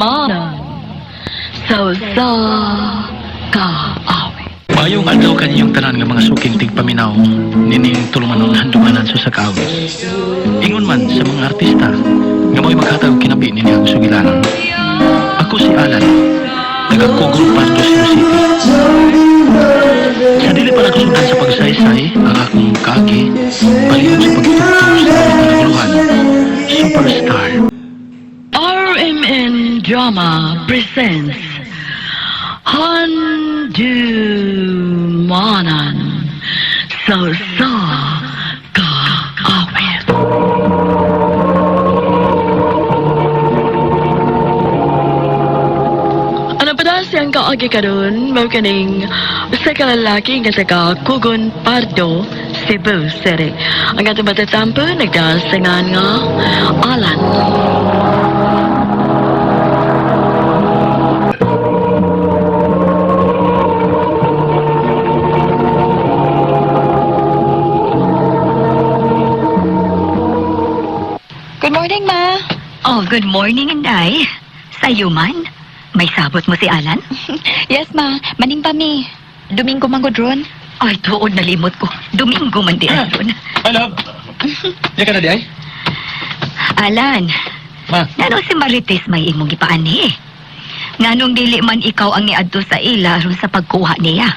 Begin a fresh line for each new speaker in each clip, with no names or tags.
Handumanan sa usa ka awit.
Maayong adlaw kaninyong tanan nga mga suking tigpaminaw nining tulumanon handumanan sa sakawis. Ingon man sa mga artista nga mo'y maghatag og kinabi nini ang sugilanon. Ako si Alan, taga Kogro Pardo, Cebu City. Sa dili pa nakasundan sa pagsaysay ang akong kaagi palihog sa pagtugtog sa mga naguluhan. Superstar.
RMN Drama presents Handumanan sa usa ka awit. Ano pa na siyang kaagi karon mao kaning usa ka lalaki nga taga Kugon Pardo, Cebu City. Ang atong matatampo nagdasangan nga Alan.
Good morning, Ma.
Oh, good morning, Inday. Sa'yo man? May sabot mo si Alan?
Yes, Ma. Maning pa mi. Domingo manggod ron.
Ay, tuod nalimot ko. Domingo man di ron.
Hi, love. Di ka na di ay?
Alan,
Ma,
ngano si Marites may imong gipaani? Nganong dili man ikaw ang niadto sa ila aron sa pagkuha niya?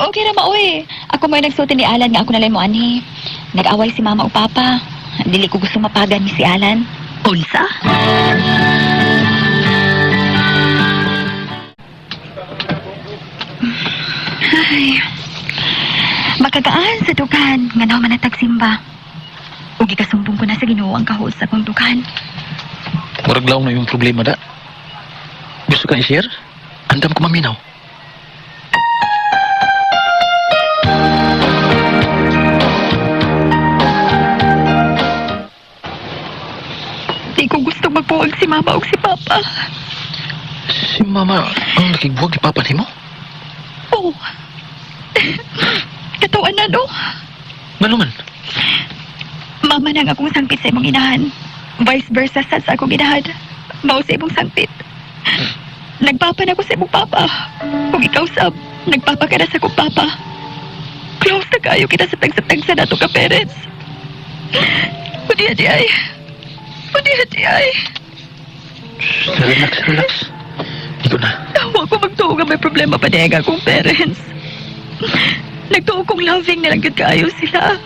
Okay ra, Ma, oy. Ako mo'y nagsulti ni Alan nga ako nalay mo anhi. Nag-away si Mama ug Papa. Dili ko gusto mapagan ni si Alan.
Unsa?
Ay. Makagaan sa dukan nga naman man tagsimba. Ug gikasumbong ko na sa Ginoo ang kahuot sa akong dukan.
murag laom na yung problema da. Gusto ka i-share? Andam ko maminaw.
Di ko gusto magpuwag si Mama ug si Papa.
Si mama ang nakigbuwag ni papa nimo?
Oh. Katawan na, no?
Ngano man?
Mama nang akong sangpit sa imong inahan. Vice versa sad sa akong inahan. Mao sa imong sangpit. Nagpapa na ko sa imong papa. Kung ikaw sab, nagpapa ka na sa akong papa. Close na kayo kita sa tagsa-tagsa nato ka parents. Pwede di ay. Pwede di ay.
Relax, relax. Di ko na.
Tawa ko magtuo nga may problema pa niya ang akong parents. Nagtuo kong loving na lang gyud kaayo sila.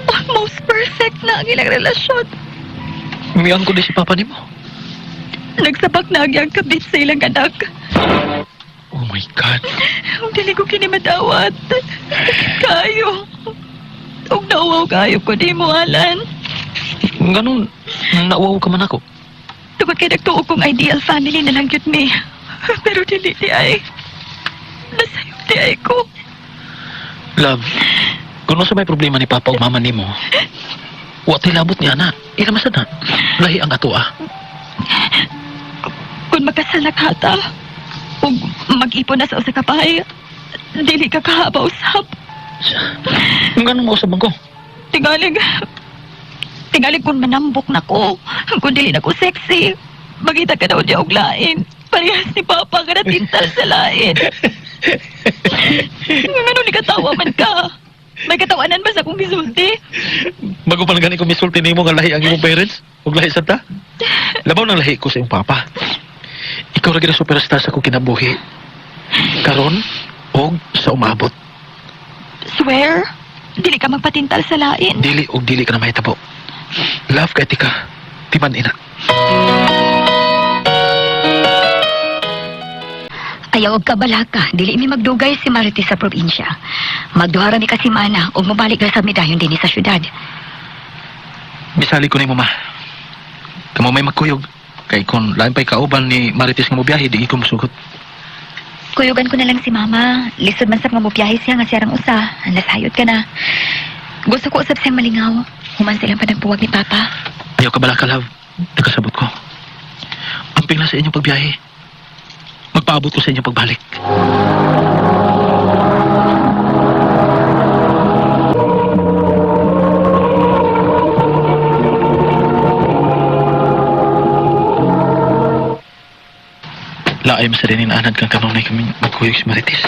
Almost perfect na ang ilang relasyon.
Miyang ko di si papa nimo.
Nagsabak na ang iyang kabit sa ilang anak.
Oh my God.
Ang dili ko kini madawat. Sakit kayo. Ug nauwaw kayo ko di mo, Alan.
Ganun, nauwaw ka man ako.
Tungod kay nagtuo kong ideal family na lang gyud mi. Pero dili di ay. Nasayop di ay ko.
Love, kung sa may problema ni papa o mama nimo, wa tay labot ni ana. Ila masad na. Lahi ang ato ah.
Kung magkasal na kata, ug mag-ipon na sa usa ka bahay, dili ka kahaba usab.
Ganun mo usab man ko.
Tingalig, tingalig kung manambok na ko, kung dili na ko sexy, magita ka daw niya og lain. Parehas ni Papa ka na tintal sa lain. Ngano ni katawa man ka? May katawanan ba sa akong gisulti?
Bago pa lang gani ko misulti nimo nga lahi ang imong parents, ug lahi sad ta. Labaw ng lahi ko sa imong papa. Ikaw ra gyud ang superstar sa akong kinabuhi. Karon og sa umabot.
Swear, dili ka magpatintal sa lain.
Dili og dili ka na mahitabo. Love kay tika. Timan ina.
Ayaw og kabalaka, dili mi magdugay si Marites sa probinsya. Magduha ra mi ka semana ug mobalik ra sa mi dayon dinhi sa syudad.
Misali ko nimo ma. Kamo may magkuyog. Kay kung lain pa'y kauban ni Marites nga mobiyahe, di ko musugot.
Kuyugan ko na lang si Mama. Lisod man sa mga mubiyahe siya nga siyarang usa. Nasayod ka na. Gusto ko usab siyang malingaw. Human silang panagbuwag ni Papa.
Ayaw ka bala ka, love. Nagkasabot ko. Amping lang sa inyong pagbiyahe. Magpaabot ko sa inyong pagbalik. Laay mo sa rin anad kang kanunay kami magkuyog si Marites.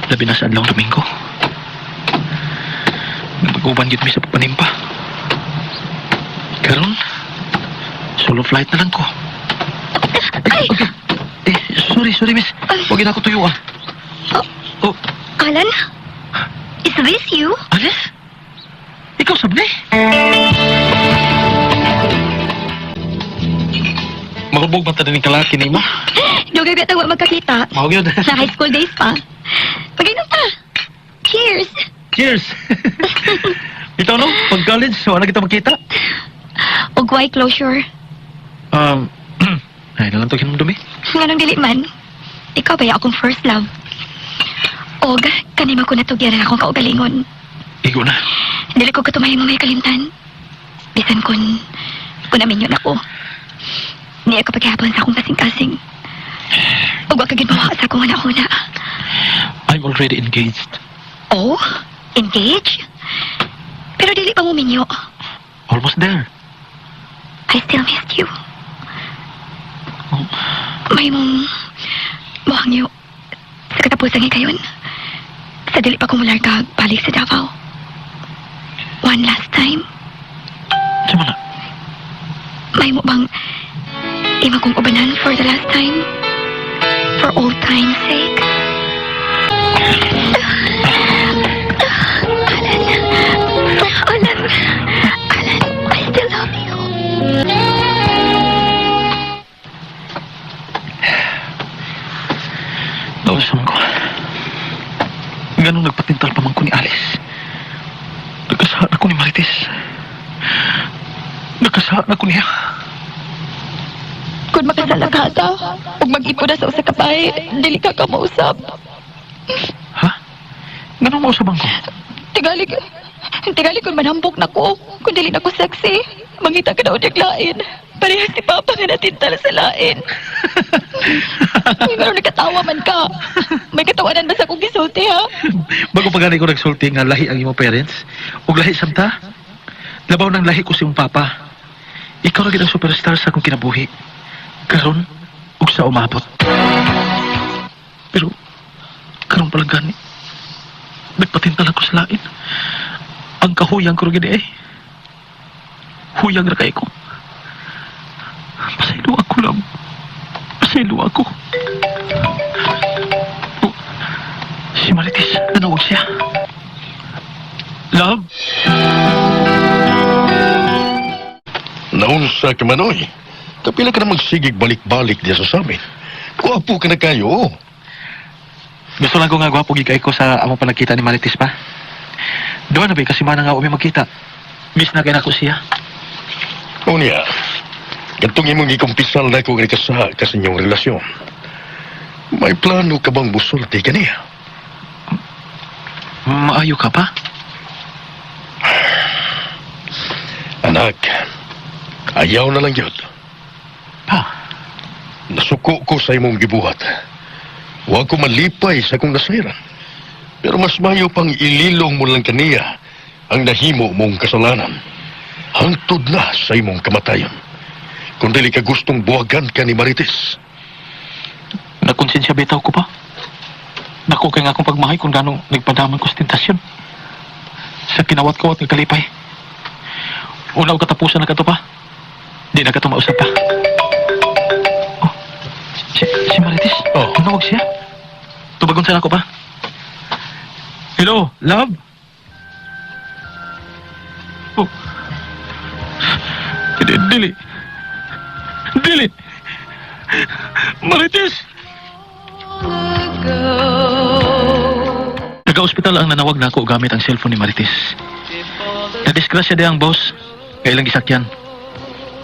Labi na sa adlaw Domingo. Nagpag-uban gid mi sa pagpanimpa. Karon, solo flight na lang ko.
Ay!
Eh, sorry, sorry miss. Huwag na ako tuyo ah. Oh,
Alan? Is this you?
Alice? Ikaw sabne? Mahubog man tayo ni kalaki ni mo.
Dugay ba tawa magkakita?
Mahog yun.
Sa high school days pa. Pag-inom ta. Cheers!
Cheers! Ito no, pag college, wala kita magkita.
Og why closure?
Ay, nalang to dumi.
Nganong dili man? Ikaw ba akong first love? Og kanima ko natugyaran akong kaugalingon.
Igo na.
Dili ko katumayo mo may kalimtan. Bisan kun aminyon ako. Niya ka paghihapon sa akong kasing-kasing. Ug wa ka gid mawa sa akong huna-huna.
I'm already engaged.
Oh, engage? Pero dili pa mo minyo.
Almost there.
I still missed you.
Oh.
May mong muhangyo sa katapusan ng kayon. Sa dili pa kumularga balik sa Davao. One last time,
Sama na.
may mo bang ima kong ubanan for the last time? For old time's sake? Alan, Alan, Alan, I still love you.
Nausan ko. Ganun nagpatintal pa man ko ni Alice. Nagkasahan ako ni Marites. Nagkasahan ako niya.
Kung makasala ka ta, ug mag-ipo na sa usa ka bahay, dili ka ka mausab.
Ha? Ganun mausaban ko?
Tingali, tingali kung manambok na ko, kung dili na ko sexy, mangita ka na og lain. Parehas ni Papa nga natintal sa lain. Pero nakatawa man ka. May katawanan ba sa akong gisulti, ha?
Bago pa gani ko nagsulti nga lahi ang imong parents, ug lahi samta, labaw ng lahi ko si imong papa. Ikaw ra gid ang superstar sa akong kinabuhi. Karon ug sa umabot. Pero karon pa lang gani, nagpatintal ako sa lain. Ang kahuyang ko ra gid eh. Huyang ra kay ko. Pasaylo ako lang. Pasaylo ako. Oh, si Marites, nanawag siya. Love?
Naunsa ka man, oy. Kapila ka na magsigig balik-balik diya sa samin. Gwapo ka na kayo, oh.
Gusto lang ko nga gwapo gigay ko sa amo pa nagkita ni Marites pa. Doon na ba kasi mana nga umi magkita. Miss na kay nako siya.
Unya, katong imong gikumpisal na ko nga nakasaha ka sa inyong relasyon. May plano ka bang busulti kaniya?
Maayo ka pa?
Anak, ayaw na lang yun.
Pa,
Nasuko ko sa imong gibuhat. Huwag ko malipay sa akong nasayran. Pero mas mayo pang ililong mo lang kaniya ang nahimo mong kasalanan. Hangtod na sa imong kamatayon. Kung dili ka gustong buwagan ka ni Marites.
nakonsensya bitaw ko pa. Nako kay nga akong pagmahay kung ganong nagpadaman ko sa tentasyon. Sa kinawat ko at nagkalipay. Una og katapusan na kato pa. Di na kato mausap pa. Oh, si Marites?
Oh.
Nanawag siya? Tubagon sana ko pa. Hello, love? Oh. Dili, dili. Dili. Marites! Taga-ospital ang nanawag na ako gamit ang cellphone ni Marites. Nadisgrasya di ang boss, kay ilang gisakyan.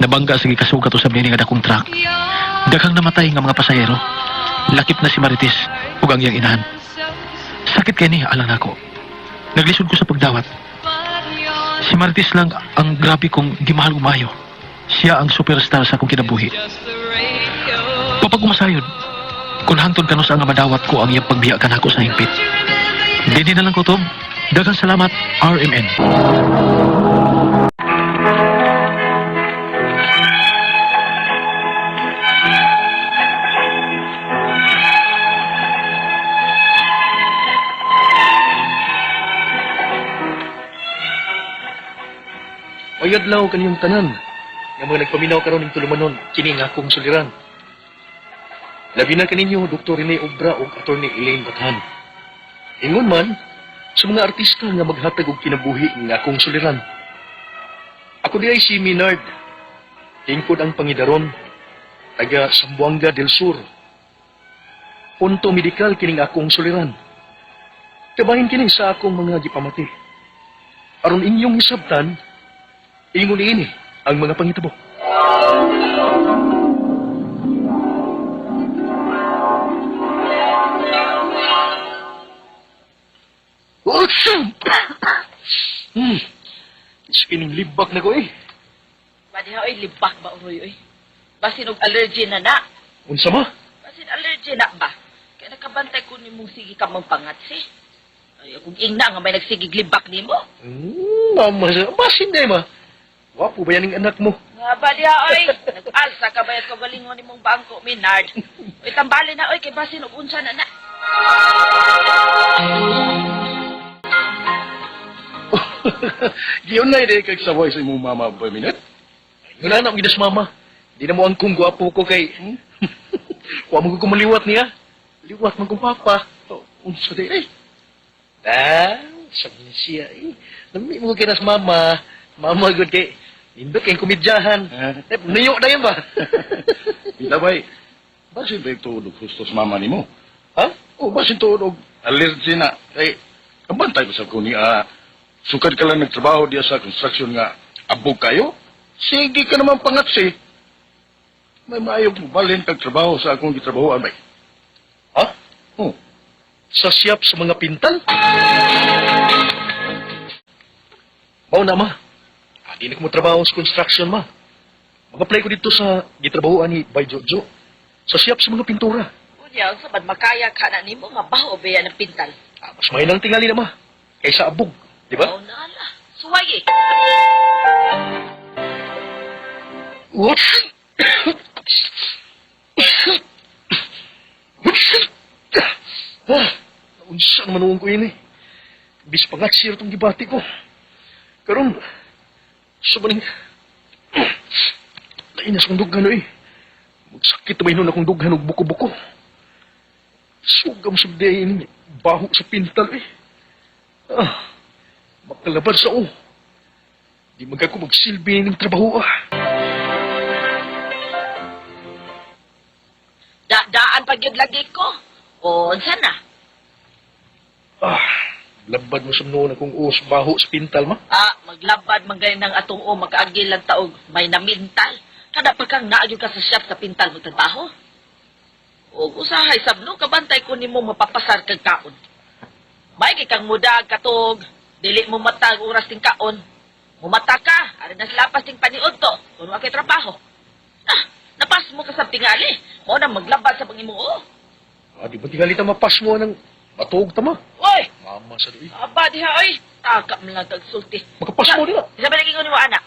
Nabangga sa gikasugat usab nini nga dakong truck. Daghang namatay nga mga pasahero. Lakip na si Marites ug ang iyang inahan. Sakit kay ni alang nako. Naglisod ko sa pagdawat. Si Marites lang ang grabe kong gimahal umayo. Siya ang superstar sa akong kinabuhi. Kapag umasayod, kung hangtod kanu sa nga madawat ko ang iyang pagbiya kanako sa hingpit. Dini na lang ko, Tom. Daghang salamat, RMN. Maayong adlaw kaniyong tanan nga mga nagpaminaw karon ning tulumanon kini nga akong suliran. Labi na kaninyo Dr. Rene Obra ug Attorney Elaine Bathan. Ingon man sa mga artista nga maghatag og kinabuhi nga akong suliran. Ako diay si Minard. Lingkod ang pangidaron taga Sambuanga del Sur. Punto medikal kining akong suliran. Kabahin kini sa akong mga gipamati. Aron inyong hisabtan, ingon niini ang mga pangitabo. Kining libak na ko eh.
Madiha oy libak ba oy oy. Basin og allergy na na.
Unsa ma?
Basin allergy na ba? Kaya nakabantay ko nimong sige ka magpangatsi. Ay, kung ingna nga may nagsigig libak nimo.
Mama, basin na eh, ma. Wapo ba yan ang anak mo?
Nga ba diha oy? Nag-alsa ka ba ka galingon nimong bangko Minard? Oy tambali na oy kay basin og unsa na na.
Giyon na ide kag saway sa imong mama ba minute?
Yun na na, gidas mama. Di na mo ang kung gwapo ko kay... Wa mo ko kumaliwat niya. Liwat man kong papa. Oh, unsa di eh. Ah, sabi niya siya eh. Nami mo kay nas mama. Mama gud kay nindot kay komedyahan. Eh, niyo na yun ba?
Bita bay, basin ba tuod og husto sa mama nimo?
Ha?
O basin tuod og allergy na. Kay kabantay ko sa ko ni sukad ka lang nagtrabaho diya sa construction nga abog kayo. Sige ka naman pangatsi. May maayo mo balhin kag trabaho sa akong gitrabahoan bay.
Ha?
Oh,
Sa siyap sa mga pintal? Mao na ma. Ah, di na ko mo trabaho sa construction ma. Mag-apply ko dito sa gitrabahoan ni Bay Jojo. Sa siyap sa mga pintura.
Unya unsa man makaya ka na nimo nga baho ba yan ang pintal?
Ah, mas may lang tingali na ma. Kaysa abog, di ba?
Mao na ala. Suway eh.
What? Ah, unsa naman noon ko ini. Bis pangatsir tong gibati ko. Karon sa maning lain na sa kong dughan eh. Magsakit na may akong dughan og buko-buko. Sugam sa day ini, baho sa pintal eh. Ah, makalabad sa o. Di magka ko magsilbi ng trabaho ah.
Da-daan pag yun lagi ko. O unsa na?
Ah, labad mo sa noon akong uos baho sa pintal ma.
Ah, maglabad man gani ng atong o makaagil lang taog may namintal. Kada pa kang naagyo ka sa shop sa pintal mo trabaho. O usahay sabno kabantay ko nimo mapapasar kag kaon. May kay kang mudag katog, dili mo matag oras ting kaon. Mumata ka, ari na sila ting paniud to, kun wa kay trabaho. Ah, napas mo ka sa tingali. Mao na maglabad sa pangimo o.
Ah, di ba tingali ta mapas mo ng batuog ta ma?
Oy,
Mama sa duwi.
aba diha oy, taka man lang kag sulti.
Makapas mo nila.
Sabi lagi ko nimo anak.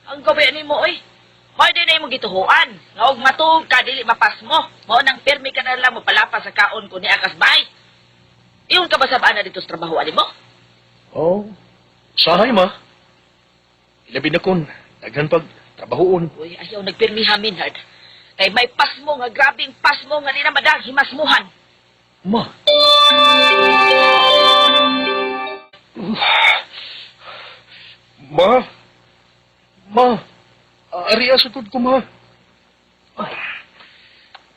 Ang gabi nimo oy. Mao din na imong gituhuan. Nga og matuog ka dili mapas mo. Mao nang pirmi ka na lang mo palapas sa kaon ko ni akas bay. Iyon ka ba sa na dito sa trabaho ani mo?
Oh, sahay ma. Ilabi na kon, daghan pag trabahoon.
Uy, ayaw nagpirmi hamin hard. Kay may pasmo nga grabing pasmo nga di na madang himasmuhan.
Ma. Ma. Ma. Ari sa tud ko ma.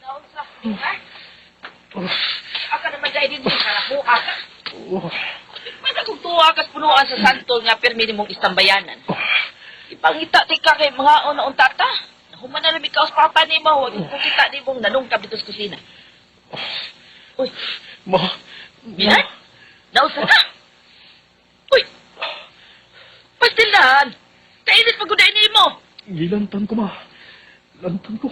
Naunsa, ha? Aka naman dahil din ka buha ka.
Oh.
May kung tuwa kas punuan sa santol nga pirmi nimong istambayanan. Ipangita ti ka kay mga una untata. Nahuman na lang ikaw sa papa nimo, huwag ko kita nimong nanungkab dito sa kusina. Uy,
Ma.
Minan? Nausa ka? Uy! Pastilan! Kainit pag nimo!
Gilantan ko ma. Lantan ko.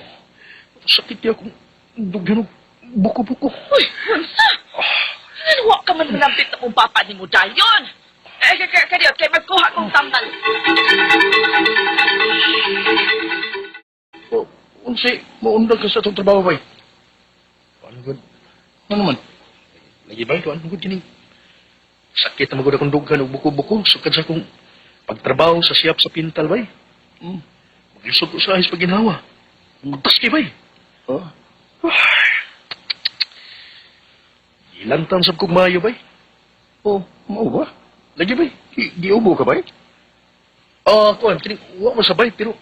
Sakit niya akong dughan og buko-buko.
Uy, unsa? Wa ka man malapit na kung papa nimo dayon. Eh, kay kay kay magkuha kong tambal.
o unsay maundag ka sa atong trabaho bay?
Ano gud?
Ano man?
Lagi ba ito? Ano gud kining? Sakit na magud akong dughan og buko-buko. Sukad sa akong
Pagtrabaho sa siyap sa pintal, bay.
Hmm.
Maglisod ko sa ayos pag-ginhawa. Kutas kay, bay.
Oh.
Ilantan sab kog maayo, bay.
Oh, mao ba?
Lagi, bay.
Giubo ka bay?
Ah, kuan, kining wa man sabay pero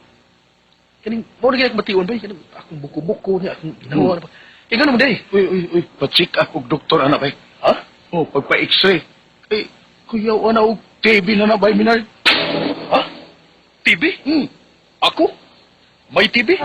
kining mao na gyud mation bay, kining akong buko-buko niya, akong ginawa na ba. Kay ngano man day?
Uy, uy, uy, pa-check up og doktor ana bay.
Ha?
Oh, pagpa-x-ray. Ay, kuyaw ana og TB na na bay Minard.
Ha? TB?
Hmm.
Ako? May TB?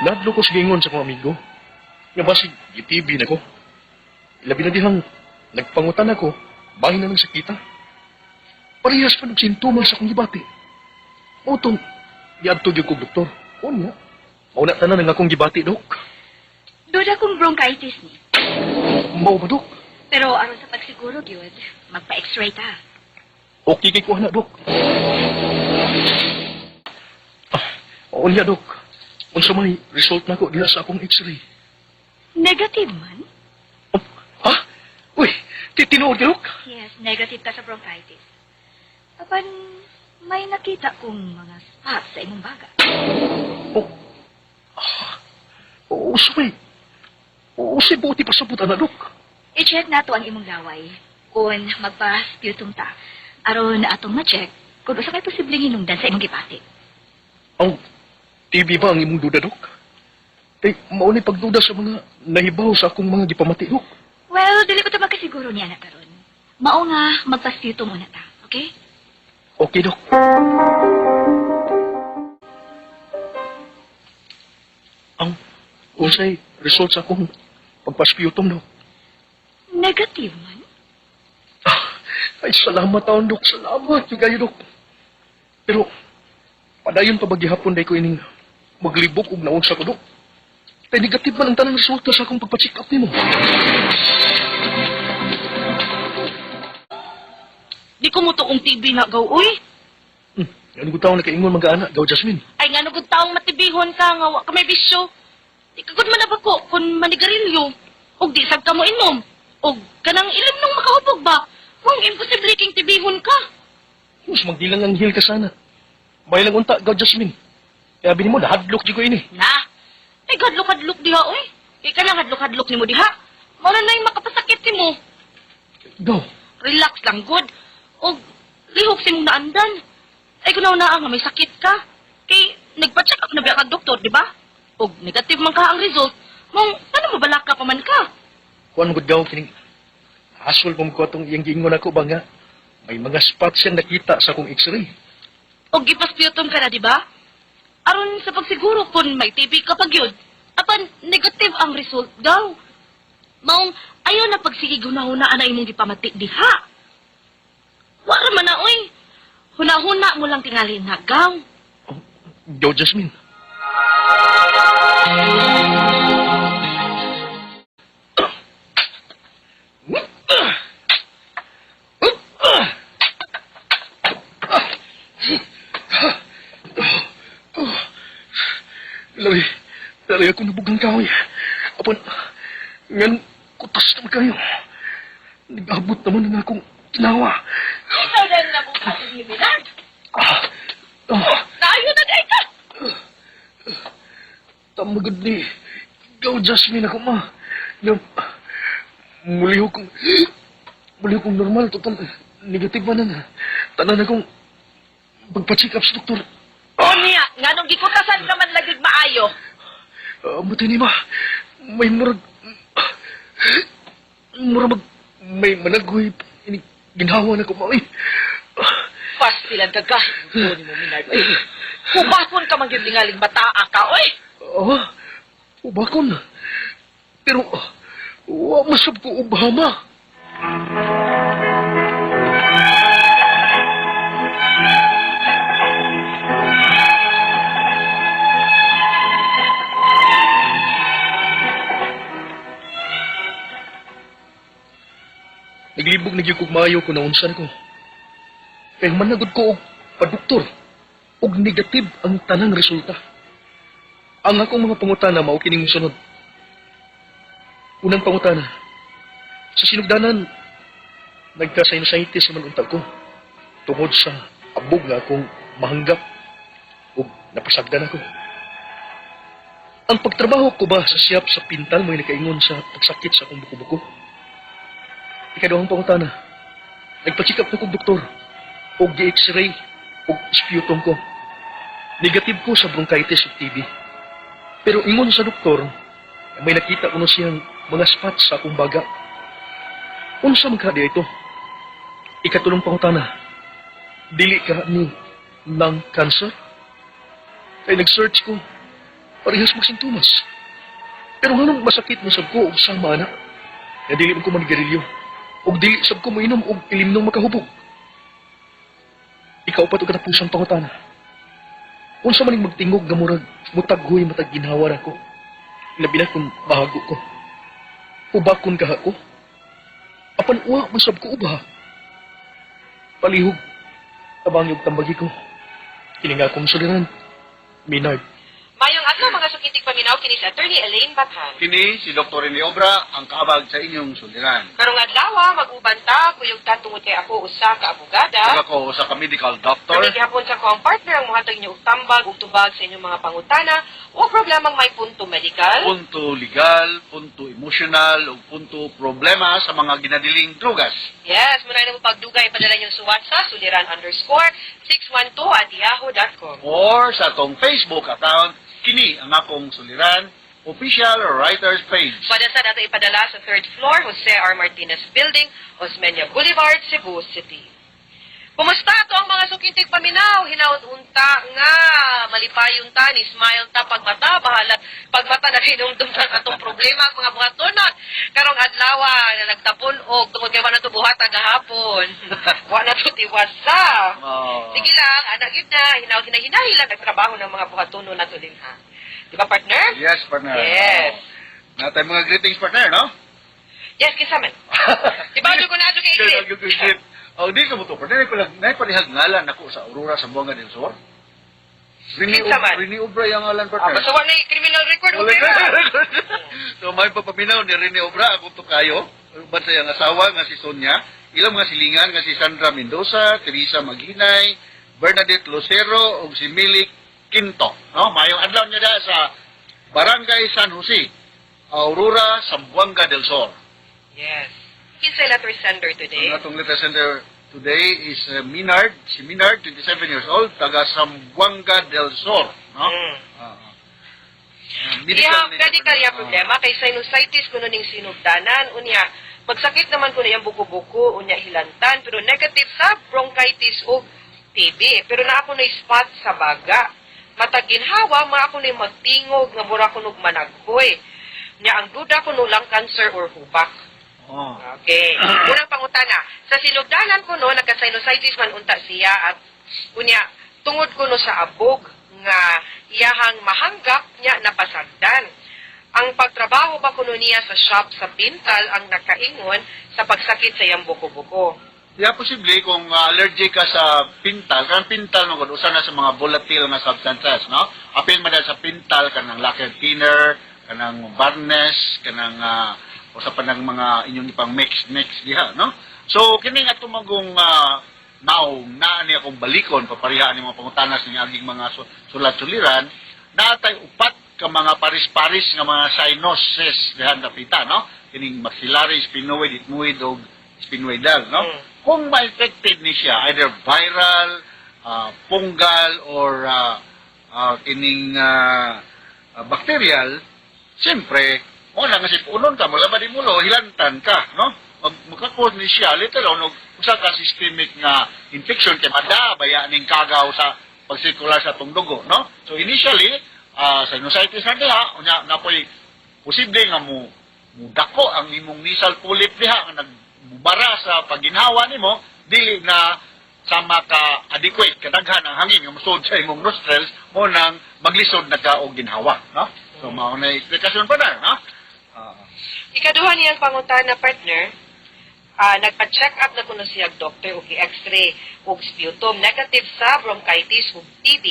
Nadlo ko sa gingon sa akong amigo. Nga basig, gi-TB na ko. Ilabi na dihang nagpangutan ako, bahin na ng sakita. Parehas pa ng sintomas sa akong gibati. Utong, giadto gyud kog doktor. Unya, mauna tanan ang akong gibati, dok.
Duda kong bronchitis ni.
Mao ba, dok?
Pero aron sa pagsiguro gyud, magpa-x-ray ta.
Okay kay kuha na, dok. Ah, unya, dok. Unsa may result nako diha sa akong x-ray?
Negative man?
Oh, ha? Uy, tinuod ka, dok?
Yes, negative ka sa bronchitis. Apan may nakita kong mga spots sa imong baga.
Oh. Ah, unsa may? Unsay buti pasabot ana, dok?
I-check nato ang imong laway kung magpa-sputum ta. Aron atong ma-check kung usa kay posibleng hinungdan sa imong gipati.
Ang TV ba ang imong duda, Dok? Kay, mao ni pagduda sa mga nahibaw sa akong mga gipamati, Dok.
Well, dili ko ta makasiguro niya na karon. Mao nga magpa-sputum muna ta, okay?
Okay, Dok. Ang unsay result sa akong pagpasputum, Dok?
Negative man.
Ah, ay, salamat taon, Dok. Salamat, yung kayo, Dok. Pero, padayon pa ba gihapon day ko ining maglibok og naunsa ko, Dok? Kay negative man ang tanang resulta sa akong pagpa-check up nimo.
Di ko mo toong TB na gaw, uy.
Ano ko taong nakaingon mag-aana, gaw Jasmine.
Ay nga gud taong matibihon ka nga wa ka may bisyo. Di ka gud manabako kung manigarilyo. Og di sad ka mo inom. Og kanang ilim nung makahubog ba? Kung imposible king tibihon ka.
Mas magdilang anghel ka sana. May lang unta, gaw Jasmine. Kaya bini mo, nahadlok di ko ini.
Na. Ay gadlok-hadlok diha oy. Kay kanang hadlok-hadlok nimo diha. Mao na na'y makapasakit nimo.
Gaw,
Relax lang gud. Og lihok si mong naandan. Ay kunaw na nga may sakit ka. Kay nagpa-check up na ba kag doktor, di ba? Og negative man ka ang result. Mong paano mabalaka pa man ka?
kuan gud gaw kining hasol mo ko atong iyang giingon ako ba nga may mga spots siyang nakita sa akong x-ray.
Og gipaspiyutom ka na, di ba? Aron sa pagsiguro kung may TB ka pag yun. Apan, negative ang result daw. Maong, ayaw na pagsige hunahuna na imong gipamati diha. Wara man na, oy. Hunahuna mo lang tingali na, gaw.
Oh, gaw Jasmine. Lari, lari ako nabugang kahoy. Apan, ngan kutas naman kayo. Nag-abot naman ang akong ginawa.
Ikaw na nabukas ni Minard.
Ah, ah,
Naayo na day ka.
Tamagod ni. Ikaw, Jasmine, ako ma. Yung, muli kong normal. Total, negative man na. Tanan akong pagpa-check up sa doktor.
O niya, nganong gikutasan ka man lagi maayo.
Buti ni ma, may murag, murag mag, may managhoy, ini, ginhawa na ko ma. Ay,
Pastilan ka ka. ni mo, Minard. Hubakon ka man gyud tingaling bataa ka, oy.
ah, ubakon. Pero, wa masab ko Obama.
Naglibog na gyud kog maayo kung naunsan ko. Kay managod ko og paduktor og negative ang tanang resulta. Ang akong mga pangutana mao kining mosunod. Unang pangutana. Sa sinugdanan, nagka-sinusitis naman unta ko tungod sa abog nga akong mahanggap ug napasagdan ako. Ang pagtrabaho ko ba sa siyap sa pintal mo'y nakaingon sa pagsakit sa akong buko-buko? Ikaduhang pangutana. Nagpa-check up na kong doktor og gi-x-ray og sputum ko. Negative ko sa bronchitis ug TB. Pero ingon sa doktor, may nakita ko na siyang mga spots sa akong baga. Unsa man ka ito? Ikatulong pangutana. Dili ka ni lung cancer? Kay nag-search ko, parehas magsintomas. Pero nganong masakit mo sab ko og sama na? Nga dili man ko manigarilyo. Og dili sab ko moinom og ilimnong makahubog. Ikaw pa to katapusang pangutana. Unsa man ning magtingog nga murag mutaghoy matag ginhawa ra ko. Labi na kung bahago ko. Ubakon kaha ko. Apan uwa man sab ko uba. Palihog. Tabang yung tambagi ko. Kini nga akong suliran. Minard.
Mayong adlaw mga sukintig paminaw kini si Attorney Elaine Bathan.
Kini si Dr. Rene Obra ang kaabag sa inyong suliran.
Karong adlaw mag-uban ta kuyog ta tungod kay ako usa ka abogada.
Ug ako usa ka medical doctor.
Kami gihapon sa akong partner ang mohatag inyo og tambag ug tubag sa inyong mga pangutana o problemang may punto medical.
Punto legal, punto emotional, ug punto problema sa mga ginadiling drugas.
Yes, muna na mo pagdugay padala niyo suwat sa suliran_612@yahoo.com.
Or sa atong Facebook account, kini ang akong suliran, official writers page.
Pwede sa nato ipadala sa third floor, Jose R. Martinez Building, Osmeña Boulevard, Cebu City. Kumusta ato ang mga sukintig paminaw? Hinaot unta nga, malipayon ta, ni smile ta pagmata, bahala pagmata na hinumdum sa atong problema ang mga buhatonon. Karong adlaw na nagtapon og tungod kay wa na to buhat gahapon. Wa na to tiwasa.
Oh.
Sige lang, anak yun na, hinaot hinahinahi lang nagtrabaho ng mga buhatonon nato din ha. Di ba partner?
Yes, partner.
Yes.
Oh. Natay mga greetings, partner, no?
Yes, kinsa man. Di ba ko na kay
Good,
Ingrid?
good, good. Oh, di ka mo to, partner. Naiparihag ngalan ako sa Aurora, Zamboanga del Sur. Rini,
Kinsa man?
Rini Obra yung ngalan,
Ah,
partner.
basta wala na criminal record,
Wala
okay
na.
na.
So may papaminaw ni Rene Obra akong tukayo. Uban sa iyang asawa nga si Sonia, ilang mga silingan nga si Sandra Mendoza, Teresa Maghinay, Bernadette Lucero ug si Milik Quinto. No, mayong adlaw niya da sa Barangay San Jose, Aurora, Zamboanga del Sur.
Yes. Kinsay letter sender today?
Ang atong letter sender today is Minard, si Minard, 27 years old, taga Zamboanga del Sur, no? Ah, ah.
Iya, medical
ya
ya problema kay sinusitis kuno ning sinugdanan unya magsakit naman kuno iyang buko-buko unya hilantan pero negative sa bronchitis o TB pero naa ko na spot sa baga matag ginhawa ma ako ni magtingog nga mura ko og managhoy nya ang duda kuno lang cancer or hubak.
Oh.
Okay. Unang pangutana, sa sinugdanan kuno nagka-sinusitis man unta siya at unya tungod kuno sa abog nga iyahang mahanggap niya napasagdan. Ang pagtrabaho ba kuno niya sa shop sa Pintal ang nakaingon sa pagsakit sa iyang buko-buko.
Yeah, posible kung allergic ka sa pintal, kanang pintal mo usa na sa mga volatile nga substances, no? Apil man dahil sa pintal kanang lacquer thinner, kanang varnish, kanang usa pa ng mga inyong ipang mix mix diha, no? So kini nga tumagong naong naa ni akong balikon paparihaan ni mga pangutanas ni aging mga sulat-suliran, naatay upat ka mga paris-paris nga mga sinuses diha dapita, no? Kining maxillary, sphenoid, ethmoid ug sphenoidal, no? Kung ma-infected ni siya, either viral, fungal, or kining bacterial, siyempre, wala nga sipunon ka, mula ba di mulo, hilantan ka, no? Magkakos ni siya, later on, og usa ka systemic nga infection kay mada, baya ning kagaw sa pagsirkular sa atong dugo, no? So initially, sinusitis na diha, unya napoy posible nga mo mudako ang imong nasal polyp diha nga nagbara sa pagginhawa nimo dili na sama ka adequate kadaghan ang hangin nga mosud sa imong nostrils mo nang maglisod na ka og ginhawa, no? So mao na eksplikasyon pa na, no?
Ikaduha niyang pangutana, partner, Nagpa-check up na kuno siya og doctor og gi-x-ray og sputum, negative sa bronchitis ug TB,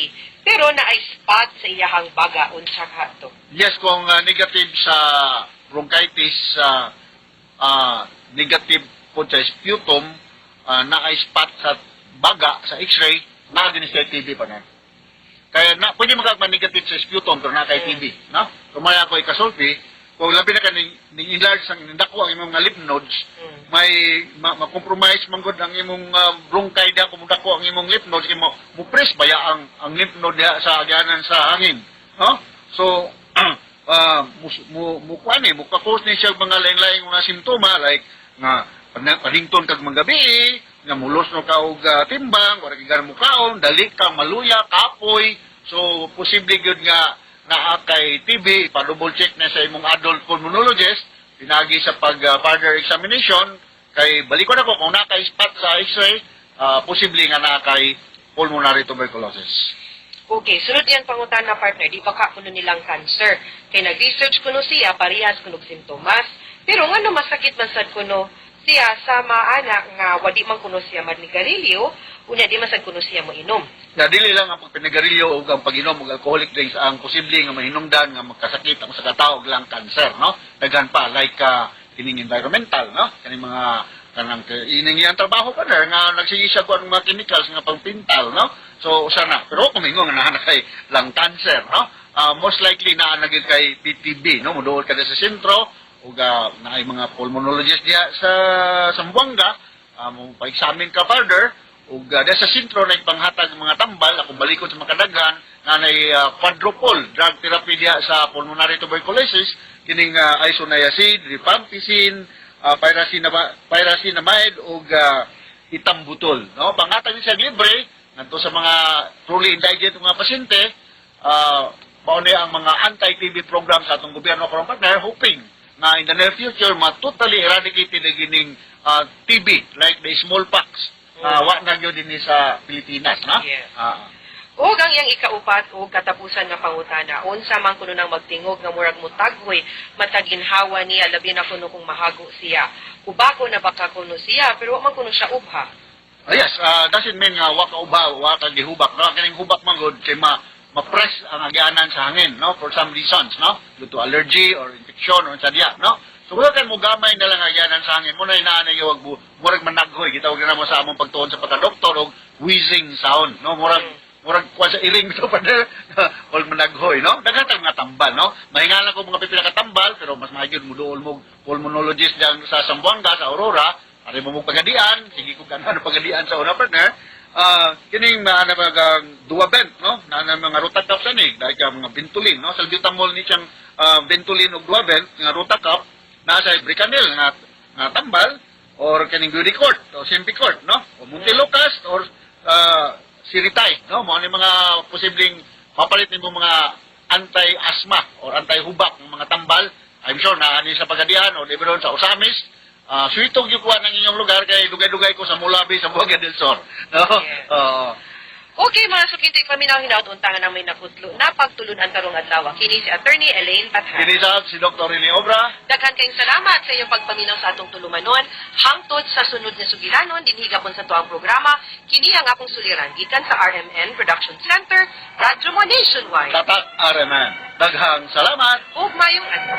pero naay spot sa iyahang baga. Unsa ka to?
Yes, kung negative sa bronchitis, negative po sa sputum, naay spot sa baga sa x-ray, naa din siya TB pa na. Kaya na, pwede magkakma negative sa sputum pero naa kay TB, no? Kumaya ako ikasulti, kung labi na ka ning enlarge ang nindako ang imong mga lymph nodes, may ma-compromise man gud ang imong bronchi diha kung dako ang imong lymph nodes kay mo press baya ang lymph node diha sa agyanan sa hangin, no? So mo mo kuan eh, mo ka-cause ni siya og mga lain-laing mga simptoma like nga panington kag manggabi, nga mulos no ka og timbang, wala kay mo kaon, dali kang maluya, kapoy. So posible gyud nga naa kay TB. Pa-double check na sa imong adult pulmonologist pinagi sa pag further examination, kay balikon ako kung naa kay spot sa x-ray, posible nga naa kay pulmonary tuberculosis.
Okay, sunod yan pangutana, partner, di ba ka kuno nilang cancer? Kay nag-research kuno siya, parehas kuno og simptomas. Pero ngano masakit man sad kuno siya sa maana nga wadi man kuno siya manigarilyo, unya di man sad kuno siya moinom?
Na dili lang ang pagpinigarilyo o ang pag-inom og alcoholic drinks ang posible nga mahinungdan nga magkasakit ang sa katao og lung cancer, no? Daghan pa, like kining environmental, no? Kaning mga kanang ining iyang trabaho pa na nga nagsige siya kuan mga chemicals nga pangpintal, no? So usa na, pero kung mingon nga naa na kay lung cancer, no? Most likely naa na gyud kay PTB, no? Moduol ka sa sentro ug naay mga pulmonologist diha sa Zamboanga, mo pa-examine ka further ug diha sa sentro na ipanghatag ang mga tambal. Ako balikon sa makadaghan nga nay quadruple drug therapy diha sa pulmonary tuberculosis, kining isoniazid, rifampicin, pyrazinamide ug ethambutol, no? Panghatag ni siya libre ngadto sa mga truly indigent mga pasyente. Mao ni ang mga anti-TB program sa atong gobyerno karon, partner, hoping na in the near future ma totally eradicated na gining TB like the smallpox. Wa na gyud dinhi sa Pilipinas, no?
Yes.
Ah.
Ug ang iyang ikaupat ug katapusan nga pangutana, unsa man kuno nang magtingog nga murag mutaghoy matag ginhawa niya, labi na kuno kung mahago siya? Ubako na baka kuno siya, pero wa man kuno siya ubha?
Ah, yes, doesn't mean nga wa ka uba, wa ka gihubak. No, kining hubak man gud kay ma ma-press ang agyanan sa hangin, no? For some reasons, no? Due to allergy or infection or sa diya, no? So wala kay mo gamay na lang agyanan sa hangin. Muna inaan nga wag murag managhoy, gitawag na mo sa among pagtuon sa pagka-doktor og wheezing sound, no? Murag kuan sa iring to pa or managhoy, no? Daghan tag mga tambal, no? Mahingalan ko mga pipila ka tambal, pero mas maayo mo duol mo pulmonologist diyan sa Zamboanga, sa Aurora. Ari mo mong pagadian, sige kung gano'n pagadian sa una, partner. Kining mga mga Duavent, no? Na mga Rotacap sa ni, dahil ka mga Ventolin, no? Salbutamol ni siyang Ventolin ug Duavent, nga Rotacap, nasa Bricanil nga tambal, or kining Budecort o Symbicort, no? O Montelukast or Seretide, no? Mao ni mga posibleng mapalit nimo mga anti-asthma or anti-hubak ng mga tambal. I'm sure na ani sa Pagadian o di ba doon sa Ozamiz. Suitog yung kuha ng inyong lugar kay dugay-dugay ko sa Mulabi, sa Zamboanga del Sur. No?
Yes.
Oo.
Okay, mga sukintig paminaw, hinaut unta nga nang may nakutlo na pagtulun-an karong adlaw. Kini si Attorney Elaine Bathan.
Kini sab si Dr. Rene Obra.
Daghan kayong salamat sa inyong pagpaminaw sa atong tulumanon. Hangtod sa sunod na sugiranon, dinhi gapon sa tuang programa, kini ang akong suliran gikan sa RMN Production Center, Radyo Mo Nationwide.
Tatak RMN. Daghang salamat.
Ug mayong adlaw.